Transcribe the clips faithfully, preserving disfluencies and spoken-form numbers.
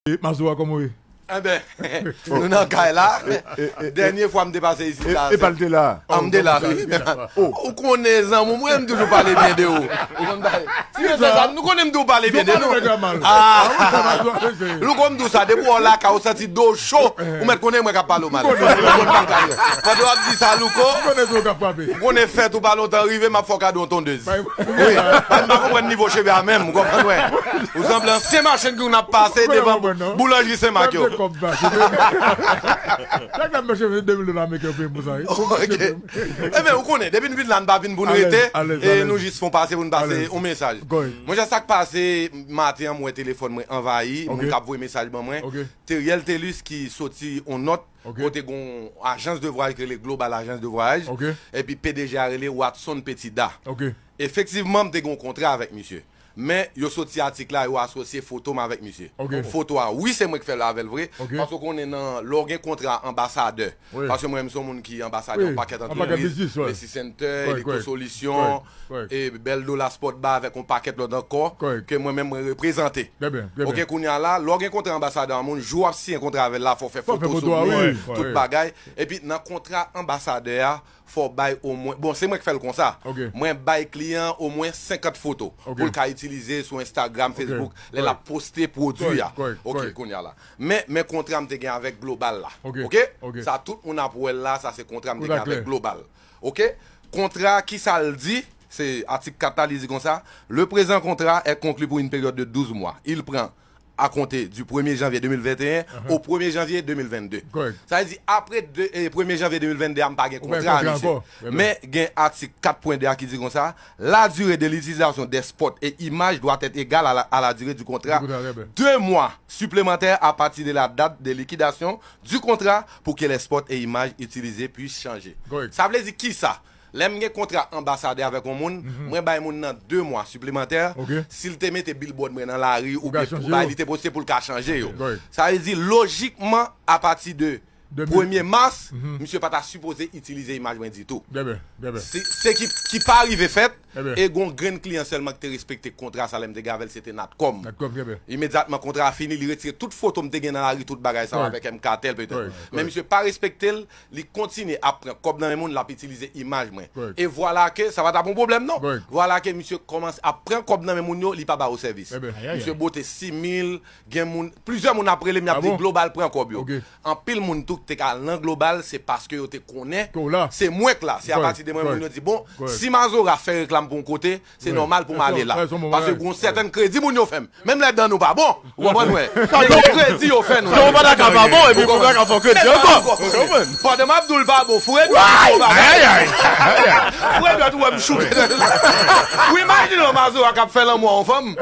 E Mazora, kòman w ye? Enben, nou nan kay la. Dènye fwa m te pase isit la, e pa l te la? An, m te la, wi. Ou konnen, zanmi, mwen, m toujou pale byen de ou. Ou konn pale. Ti mesye sa, nou konnen m toujou pale byen de nou. Ah, Louko, m di w sa, depi w wè w lakay, ou santi do cho, ou mèt konnen mwen k ap pale w mal. Pandan w ap di sa, Louko, ou konnen fèt ou pa lontan rive, m ap fè w kado yon tondèz. Wi, m pa konprann nivo cheve a menm, ou konprann, wè. Ou sanble ansyen machin ki konn ap pase devan boulanjri Sen Mak yo. Chak lè m mache, de mil dola ameriken yo peye m pou sa, wi. Ok. Enben, ou konnen, depi n vin la, n pa vin pou n rete, e nou jis fè yon pase pou n pase yon mesaj. Monchè, sa k pase, maten an, m wè telefòn mwen anvayi, moun k ap voye mesaj ban mwen. Teriel Thelus ki soti yon nòt, kote gen yon ajans de vwayaj ki rele Global Ajans de Vwayaj, epi P D G a rele Watson Petitda. Efektivman, m te gen yon kontra avèk misye. Men, yo soti atik la, yo asosye foto m avèk misye. Foto a, wi, se mwen k fè l avè l vre. Paske w konnen, nan, lè w gen kontra anbasadè, paske mwen menm se yon moun ki anbasadè yon pakèt antrepriz, Messi Center, Electro Solution, e Bel Dola Sport Bar avèk yon pakèt lòt ankò, ke mwen menm mwen reprezante. Ok, kounye a la, lè w gen kontra anbasadè a moun, jou w ap siyen kontra avè l la, fò w fè foto sou li, tout bagay. Epi nan kontra anbasadè a, fò w bay omwen, bon, se mwen k fè l konsa. Mwen bay kliyan an omwen senkant foto pou l ka itilize sou Instagram, Facebook, lè l ap poste pwodui a. Ok, kounye a la. Men, men kontra m te gen avèk Global la. Ok? Sa tout moun ap wè l la, sa se kontra m te gen avèk Global. Ok? Kontra, kisa l di? Se atik kat la, li di konsa, le présent contrat est conclu pour une période de douze mois. Il prend à compter du premier janvier deux mille vingt et un au premier janvier deux mille vingt-deux. Sa vle di, apre de, e, premye janvye de mil venn de a, m pa gen kontra a, misye. Men gen atik kat pwen de a ki di konsa, la durée de l'utilisation des spots et images doit être égale à la, à la durée du contrat. Deux mois supplémentaires à partir de la date de liquidation du contrat pour que les spots et images utilisés puissent changer. Sa vle di kisa? Lè m gen kontra anbasadè avèk yon moun, mwen bay moun nan de mwa siplemantè. Si l te mete billboard mwen nan lari oubyen pou bay, li te poste pou l ka chanje yo. Sa vle di, lojikman, apati de premye mas, misye pa ta sipoze itilize imaj mwen ditou. Se, se ki, ki pa rive fèt, e gon grenn kliyan sèlman ki te respekte kontra sa lè m te gen avè l, se te Natcom. Imedyatman kontra a fini, li retire tout foto m te gen nan lari, tout bagay sa yo avèk M Kartel petèt. Men misye pa respekte l, li kontinye ap pran kòb nan men moun, l ap itilize imaj mwen. E vwala ke, sa pa t ap yon pwoblèm non. Vwala ke misye kòmanse ap pran kòb nan men moun yo, li pa ba yo sèvis. Misye bote sis mil, gen moun, plizyè moun ap rele m, y ap di Global pran kòb yo. Anpil moun tou ki te ka al nan Global, se paske yo te konnen se mwen k la. Se apati de mwen moun yo di, bon, si Mazora fè reklam pou yon kote, se nòmal pou m ale la. Paske gon sèten kredi moun yo fè m. Menm lè dan nou pa bon, ou konprann mwen? Men kredi yo fè nou. Jan w pa ta ka pa bon, epi pou w pa ka fè kredi ankò. Pandan m ap di w l pa bon, Fredwèt di w pa bon. Fredwèt ou wè m choute. Ou imajine yon Mazora k ap fè lanmou a yon fanm?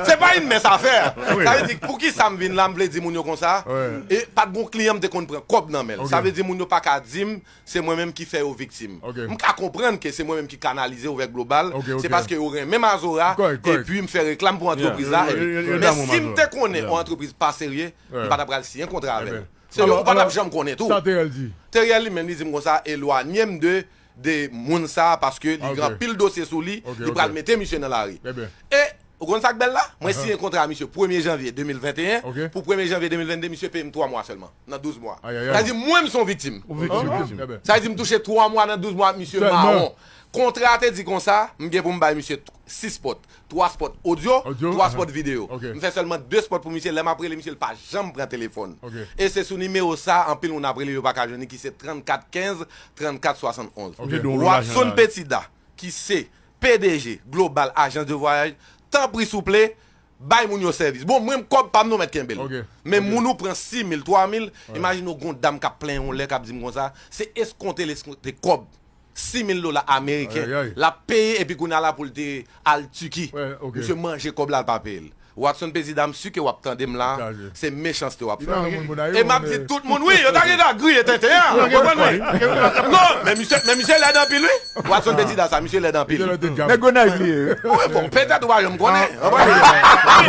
Se pa yon mens afè. Sa vle di, poukisa m vin la, m vle di moun yo konsa, e pa t gon kliyan m te konn pran kòb nan men l. Sa vle di moun yo pa ka di m se mwen menm ki fè yo viktim. M ka konprann ke se mwen menm ki kanalize yo vè Global, se paske yo renmen Mazora, epi m fè reklam pou antrepriz la. Men si m te konnen yon antrepriz pa serye, m pa ta pral siyen kontra avè l. Se yo, ou pa t ap janm konnen tou. Teriel li menm, li di m konsa, elwanye m de, de moun sa, paske li gen anpil dosye sou li, li pral mete misye nan lari. E Ou konn sa k bèl la? Mwen siyen kontra a misye premye janvye de mil venteyen. Pou premye janvye de mil vennde, misye peye m twa mwa sèlman, nan douz mwa. Sa vle di, mwen, m se yon viktim. Sa vle di, m touche twa mwa nan douz mwa, misye mawon. Kontra a te di konsa, m gen pou m bay misye t-, sis spot. Twa spot odyo, twa spot videyo. M fè sèlman de spot pou misye, lè m ap rele misye, l pa janm pran telefòn. E se sou nimewo sa, anpil moun ap rele, yo pa ka jwenn li, ki se trannkat kenz, trannkat swasannonz. Watson Petitda, ki se P D G Global Ajans de Vwayaj, tanpri souple, bay moun yo sèvis. Bon, mwen, kòb pa m non, mèt kenbe l. Men moun ou pran sis mil, twa mil, imajine w gon dam k ap plenyen yon lè, k ap di m konsa, se eskonte l eskonte kòb, sis mil dola ameriken, l ap peye, epi kounye a la pou l te al Tiki. Misye manje kòb la, l pa peye l. Watson Petitda, m si ke w ap tande m la, se mechanste w ap fè. E m ap di tout moun, wi, yo ta gentan griye tenten an. Ou konprann, wi? Non, men misye, men misye lèd anpil, wi. Watson Petitda sa, misye lèd anpil. Nèg Gonayiv li ye. Wi, bon, petèt ou pa janm konnen. Ou konprann?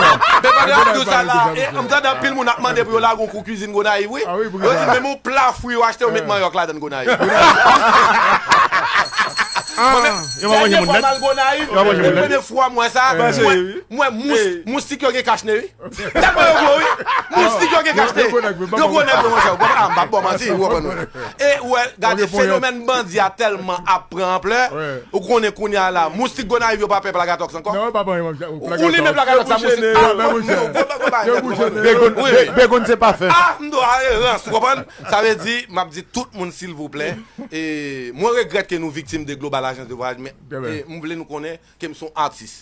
Men pandan w ap di w sa la, e, m tande anpil moun ap mande pou yo lage yon kou kwizin Gonayiv, wi. Yo di, menm yon pla fwi yo achte, yo met manyòk ladann Gonayiv. Ah, yo pa manje moun nèt. Dènye fwa m al Gonayiv, premye fwa m wè sa, m wè, m wè mous-, moustik yo gen kach ne, wi. Tèlman yo gwo, wi. Moustik yo gen kach ne. Yo gwo nèg, wi, monchè. Ou konprann? Ah, m p ap ba w manti, ou konprann, wi. E ou wè, gade, fenomèn bandi a tèlman ap pran anplè, ou konnen kounye a la, moustik Gonayiv yo pa pè plagatoks ankò. Non, yo pa pè plagatoks. Ou limen plagatoks a moustik. Yo bouche ne. Begoun, Be-, Begoun se pafen. Ah, m dwe ale rans, ou konprann? Sa vle di, m ap di tout moun, silvouplè, e mwen regrèt ke nou viktim de Global Agence de Voyage, men, e, m vle nou konnen ke m se yon atis.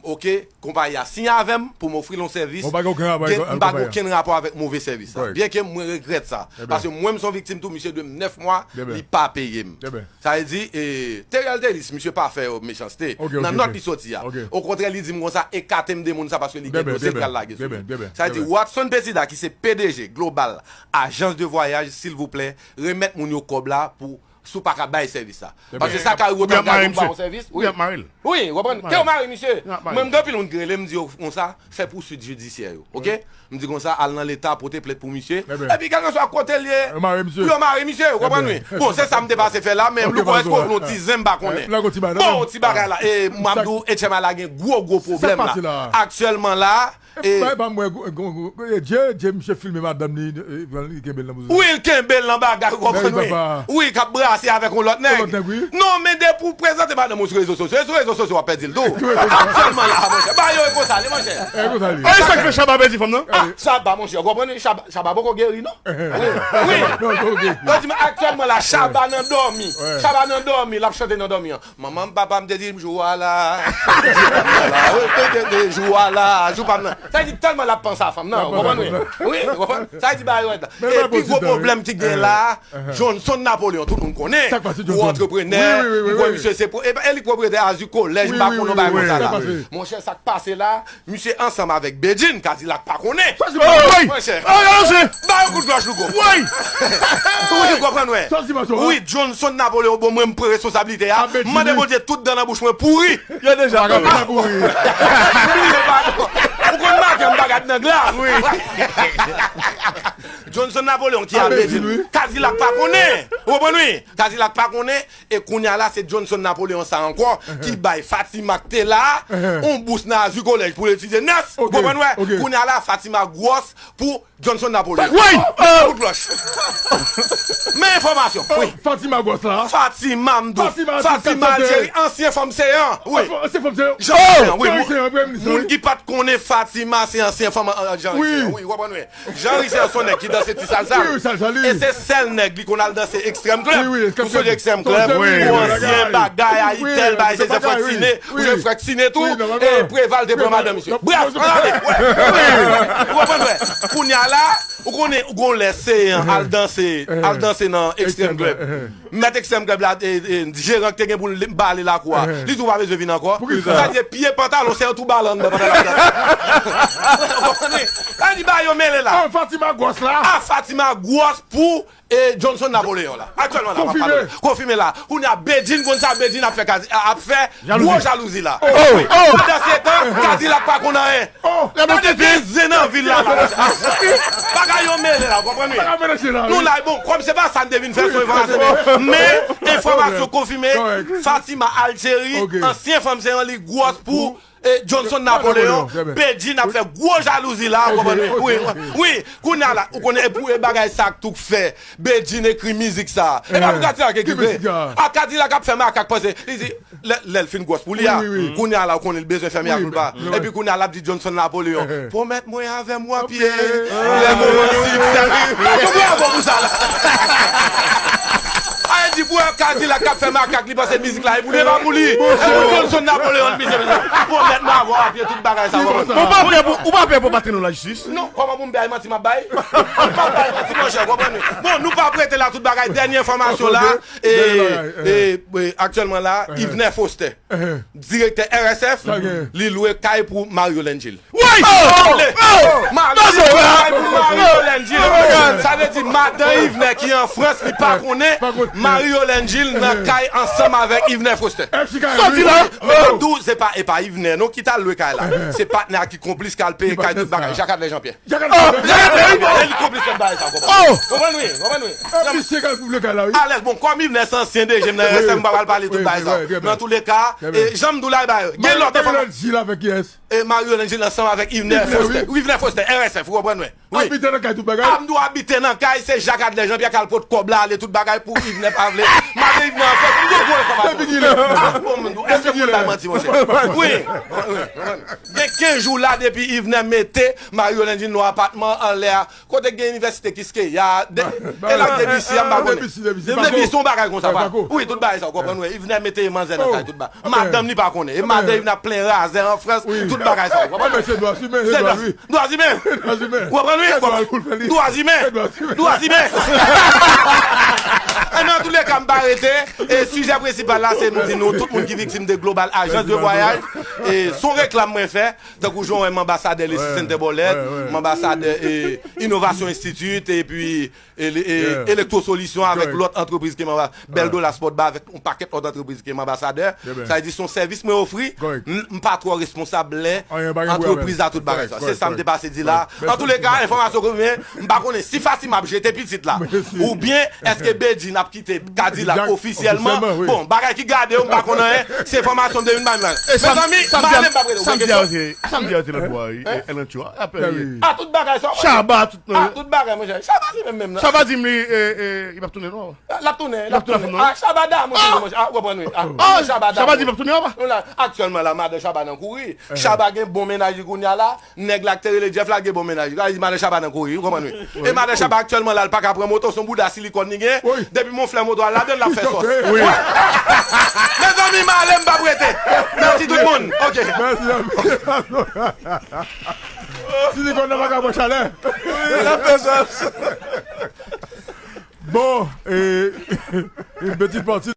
Ok, konpayi a siyen avè m pou m ofri l yon sèvis. M pa gen okenn rapò avèk move sèvis la. Byen ke mwen regrèt sa. Paske mwen, m se yon viktim tou, misye dwe m nèf mwa, li pa peye m. Sa vle di, e, Theriel Thelus, misye pa fè yo mechanste. Nan nòt li soti a. Okontrè, li di m konsa, ekate m de moun sa paske li gen dosye l pral lage sou li. Sa vle di, Watson Pesida, ki se P D G Global Agence de Voyage, silvouplè, remèt moun yo kòb la pou, si w pa ka bay sèvis la. Paske sa ka rive otan gade ou ba yon sèvis. Wi, ou konprann? Ke w mare misye. Mwen, m gen anpil moun ki rele m, di yo konsa, fè pousuit jidisyè yo. Ok? M di konsa, al nan Leta, pote plent pou misye. Epi, kèlkeswa kote l ye, pou yo mare misye, ou konprann, wi. Bon, se sa m te pase fè la, men Louko, èske w vle yon ti zen, m pa konnen. Bon, ti bagay la, e, m ap di w, H M I la gen gwo, gwo pwoblèm la. Aktyèlman la, e, Dye, Dye, misye filme madanm li, e, li kenbe l nan bouzen. Wi, l kenbe l nan bagay, ou konprann, wi. Wi, k ap brase avèk yon lòt nèg. Non, men depi w prezante madanm ou sou rezo sosyo, e sou rezo sosyo w ap pèdi l tou. Aktyèlman la, monchè, ba yo e konsa li, monchè. E sa k fè Shabba pèdi fanm nan? Ah, Shabba, monchè, ou konprann, wi, Shabba, Shabba poko geri, non. Wi, wi. Yo di m aktyèlman la, Shabba nan dòmi. Shabba nan dòmi, l ap chante nan dòmi an. Manman m, papa m te di m, jou a la. Jou a la, wi, te, te, te, jou a la, jou pa m nan. Sa vle di tèlman l ap panse a fanm nan, ou konprann, wi? Wi, ou konprann? Sa vle di bagay yo rèd la. E pi gwo pwoblèm ki gen la, Johnson Napoléon, tout moun konnen. Gwo antreprenè, m kwè misye se pro-, e, e li pwopriyetè Azur College, m pa konnen yon bagay konsa la. Monchè, sa k pase la, misye ansanm avèk Bedjine, Kadilak pa konnen. Monchè. Ba yo kout klòch, Louko. Wi, ou konprann, wè. Wi, Johnson Napoléon, bon, mwen, m pran responsablite a. M mande Bondye tout dan nan bouch mwen pouri. Yo deja pouri. Bliye, padon. Ou konn maten, m pa gad nan glas. Johnson Napoléon ki a Bedjine. Kadilak pa konnen. Ou konprann, wi? Kadilak pa konnen. E kounye a la, se Johnson Napoléon sa ankò ki bay Fatima k te la a yon bous nan Azur College pou l etidye nès. Ou konprann, wè? Kounye a la, Fatima gwòs pou Johnson Napoléon. Woy! Kout klòch. Men enfòmasyon. Wi. Fatima gwòs la. Fatima, m di w. Fatima Algérie, ansyen fanm Seyan. Wi. Ansyen fanm Seyan. Jean Seyan, wi. Moun ki pa t konnen Fatima se ansyen fanm, euh, Jean Seyan. Wi, ou konprann, wi. Jean Richard se yon nèg ki danse ti salsa. Wi, wi, salsa li. E se sèl nèg li konn al danse Extreme Club. Wi, wi, Extreme Club. Ou sonje Extreme Club? Wi, wi, wi, ansyen bagay, Ayitel, bagay, se Frèk Siné. Ou sonje Frèk Siné tou? E Preval te pran madanm misye. Brèf, ann ale. Ou konprann, wè? Kounye a la, ou konnen, ou gon lè Seyan al danse, al danse nan Extreme Club. Mèt Extreme Club la, e, e, jeran ki te gen pou l bale lakou a. Li di w pa bezwen vin ankò. Sa vle di pye pantalon Seyan tou bale anndan pandan l ap danse. Ou konprann? Sa vle di bagay yo mele la. Ah, Fatima gwòs la. Ah, Fatima gwòs pou, e, Johnson Napoléon la. Aktyèlman la, m ap pale. Konfime. Konfime la. Kounye a Bedjine, konn sa Bedjine ap fè, ap fè gwo jalouzi la. Wi. Pandan se tan, Kadilak pa konn anyen. Oh, gade de zen nan vil la, la. Bagay yo mele la, ou konprann, wi? Bagay mele la, wi. Nou la, bon, kòm se pa sa n te vin fè, se yon enfòmasyon, men enfòmasyon konfime, Fatima Algérie, ansyen fanm Seyan, li gwòs pou, e, Johnson Napoléon, Bedjine ap fè gwo jalouzi la, ou konprann, wi? Wi, wi, kounye a la, ou konnen, e pou, e bagay sa k tou k fè Bedjine ekri mizik sa. E pa pou Kadilak ekri vre. A Kadilak ap fè makak panse. Li di, Lè, lè l fin gwòs pou li a, kounye a la, ou konnen l bezwen fèmen a koulba. Epi kounye a, l ap di Johnson Napoléon, pwomèt mwen avè m w ap ye. Lè moman siksè. Yon bravo pou sa la. Sa vle di pou Kadilak k ap fè makak, li panse mizik la e pou li, e pa pou li. E pou Johnson Napoléon, misye, pwomèt mwen avè w ap ye, tout bagay sa. Ou pa pè pou, ou pa pè pou pase nou lajistis? Non, kòman pou m bay manti m ap bay? M p ap bay manti, monchè, konprann. Bon, nou p ap rete la, tout bagay. Dènye enfòmasyon la, e, e, e, aktyèlman la, Yvener Foster, direktè R S F, li lwe kay pou Mario Langil. Woy! Mario Langil lwe kay pou Mario Langil. Sa vle di Madan Yvenè ki an Frans, li pa konnen Marie Yolène Gilles nan kay ansanm avèk Yvenè Foster. Soti la. Men m ap di w, se pa, e pa Yvenè non ki t al lwe kay la. Se patnè a ki konplis k al peye kay, tout bagay. Jacques Adler Jean-Pierre. Jacques Adler, e li konplis nan bagay sa, w konprann? Konprann wi, konprann wi. Alèz, bon, kòm Yvenè se ansyen D G m nan R S F, m pa pral pale tout bagay sa. Men antouleka, e jan m di w la, e ba yo. Gen lòt enfòmasyon. E Marie Yolène Gilles ansanm avèk Yvenè Foster. Yvenè Foster, R S F, ou konprann mwen? Wi. Abite nan kay tout bagay. Ap nou abite nan kay, se Jacques Adler Jean-Pierre k al pot kòb la, ale tout bagay pou Yvenè pa vle. Madan Yvenè an fèt, m gen gwo enfòmasyon. Depi kilè? Ah, bon, m di w, èske moun bay manti, monchè? Wi. Wi, wi. Gen kenz jou la depi Yvenè mete Marie Yolène Gilles nan apatman anlè a. Kote gen inivèsite Kiskeya, de, e la Debisi a, m pa konnen. Debisi, Debisi, Debisi, se yon bagay konsa, pa. Wi, tout bagay sa, w konprann, wi. Yvenè mete manzè nan kay, tout bagay. Madanm li pa konnen. E madan Yvenè ap plen razè an Frans, tout bagay sa, w konprann? Se dwa imen, se dwa imen. Dwa imen. Ou konprann, wi? Dwa imen. Dwa imen. E nan tou le ka, m pa rete. E sijè prensipal la, se m di nou, tout moun ki viktim de Global Agence de Voyage, e se yon reklam mwen fè. Tankou jan w wè m anbasadè Leslie Center Bòlèt, m anbasadè, e, Innovation Institute, epi, e, e, Electro Solution avèk lòt antrepriz ke m anba, Bèl Dola Sport Bar avèk yon pakèt lòt antrepriz ke m anbasadè. Sa vle di se yon sèvis mwen ofri, m, m pa twò responsab lè antrepriz la tout bagay sa. Se sa m te pase di la. Antouleka, enfòmasyon ke m gen, m pa konnen si Fatima ap jete pitit la, oubyen èske Bedjine ap kite Kadilak ofisyèlman. Bon, bagay ki gade yo, m pa konn anyen. Se enfòmasyon de youn bay m la. Mezanmi, m ale, m pa prele. Samdi a, samdi a, te nan bwa, wi, e, Elantio a, apre, wi. A, tout bagay sa. Chaba, tout, a, tout bagay, monchè. Chaba li menm, menm, nan. Chaba di m li, e, e, li p ap tounen, non. L ap tounen, l ap tounen. A, Chaba damou, monchè. A, w konprann, wi. A, Chaba damou. Chaba di li p ap tounen, apa? Non, la, aktyèlman, la, madan Chaba nan kouri. Chaba gen bon mennaj li kounye a la. Nèg la k te rele Jeff la gen bon mennaj. Li di madan Chaba nan kouri, ou konprann wi. E madan Chaba aktyèlman la, li pa ka pran moto, se yon bouda silikòn li gen. Depi mon flè moto a ladann, l ap fè sòs. Mezanmi, m ale, m p ap rete. Mèsi tout moun. Ok. Silikòn nan pa ka pran chalè. L ap fè sòs. Bon, e, yon peti pati.